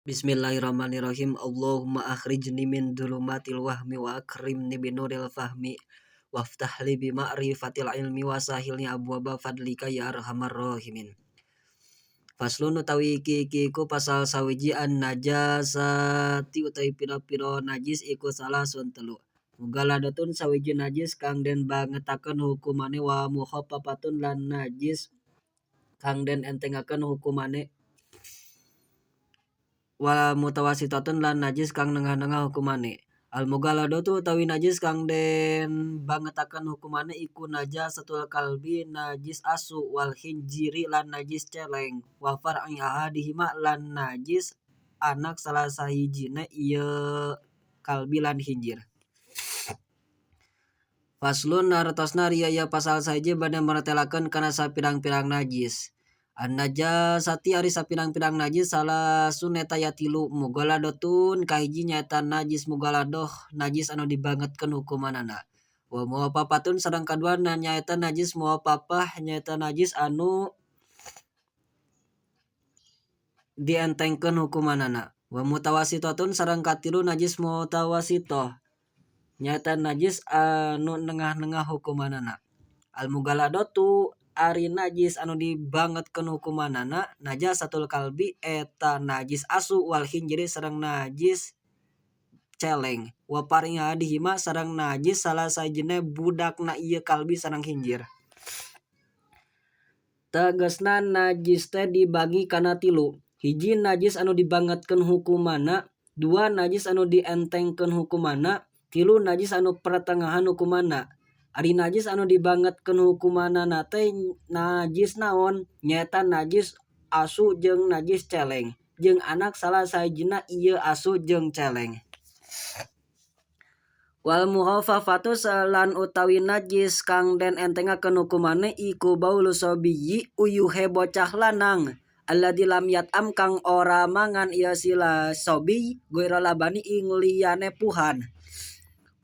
Bismillahirrahmanirrahim. Allahumma akhrijni min dzulumatil wahmi wa akrimni binuril fahmi waftah li bi ma'rifatil ilmi wa sahilni abwaba fadlika ya arhamar rahimin. Faslun utawi iki iki iku pasal sawiji an najasati utawi pira-pira najis iku salasun telu. Mughaladhatun sawiji najis kang den bangetaken hukumane wa mukhaffafatun lan najis kang den entengaken hukumane wa mutawassitatun lan najis kang nengah-nengah hukumane. Al mughaladhatu utawi najis kang den bangetaken hukumane iku najasatul kalbi najis asu wal khinziri lan najis celeng wa far'i ahadihima lan najis anak salah sahijine ieu kalbi lan khinzir. Faslun hartosna ari ieu pasal sahiji bade maretelakeun kana sapirang-pirang najis. An najasati ari sapirang-pirang najis salasun eta aya tilu mughaladhatun kahiji nyaeta najis mughaladhah najis anu dibangetkeun hukumanana. Wa mukhaffafatun sareng kaduana nyaeta najis mukhaffafah nyaeta najis anu dientengkeun hukumanana. Wa mutawassitatun sareng katilu najis mutawassithah nyaeta najis anu nengah-nengah hukumanana. Al mughaladhatu ari najis anu dibangetkeun hukumanana najasatul kalbi eta najis asu wal khinziri sareng najis celeng wa far'i ahadihima sareng najis salah sahijina budakna ieu kalbi sareng khinzir. Tegesna najis teh dibagi kana tilu. Hiji najis anu dibangetkeun hukumanna, dua najis anu dientengkeun hukumanna, tilu najis anu pertengahan hukumanna. Ari najis anu dibangetkeun hukumanana teh najis naon? Nyaeta najis asu jeung najis celeng jeung anak salah sahijina ieu asu jeung celeng. Wal mukhaffafatu lan utawi najis kang den entengakeun hukumane iku baulu sobiyyi uyuhe bocah lanang alladzi lam yat'am kang ora mangan ieu sila sobiy ghaira labani ing liyane puhan.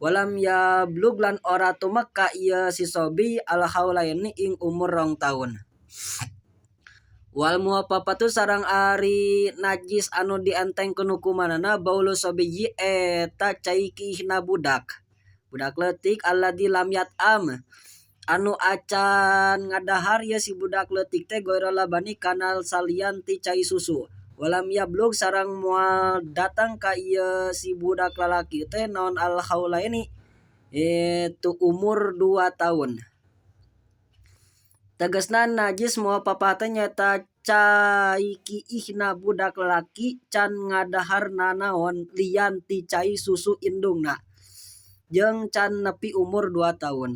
Walam yablug lan ora tumeka ieu si sobiy al haulaini ing umur 2 taun. Wal mukhafafatu sareng ari najis anu dientengkeun hukumanana baulu sobiyyi eta cai kiihna budak. Budak leutik alladzi lam yat'am anu acan ngadahar ieu si budak leutik teh ghaira labani kana salian ti cai susu. Walam yablug sareng moal datang ka ieu si budak lalaki teh naon al haulaini itu umur 2 taun. Tegesna najis mukhaffafah teh nyaeta cai kiihna budak lalaki can ngadahar nanaon lian ti cai susu indungna jeung can nepi umur 2 taun.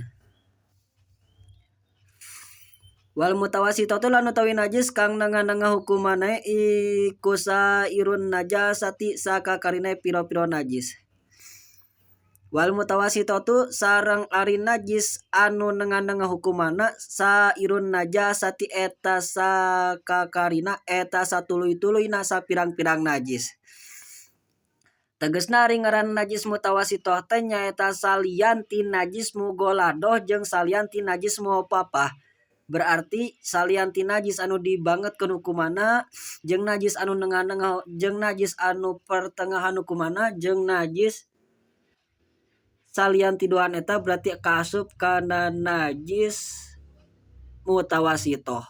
Wal mutawassithatu lan utawi najis kang nengah-nengah hukumane iku sairun najasati sakakarine pira-pira najis. Wal mutawassithatu sareng ari najis anu nengah-nengah hukumana sairun najasati eta sakakarina eta satuluy-tuluyna sapirang-pirang najis. Tegesna ari ngaran najis mutawassithah teh nyaeta salian ti najis mughaladhah jeung salian ti najis mukhaffafah. Berarti salian ti najis anu dibangetkeun hukumana jeung najis anu nengah-nengah jeung najis anu pertengahan hukumana jeung najis salian ti duaan eta berarti kaasup kana najis mutawassithah.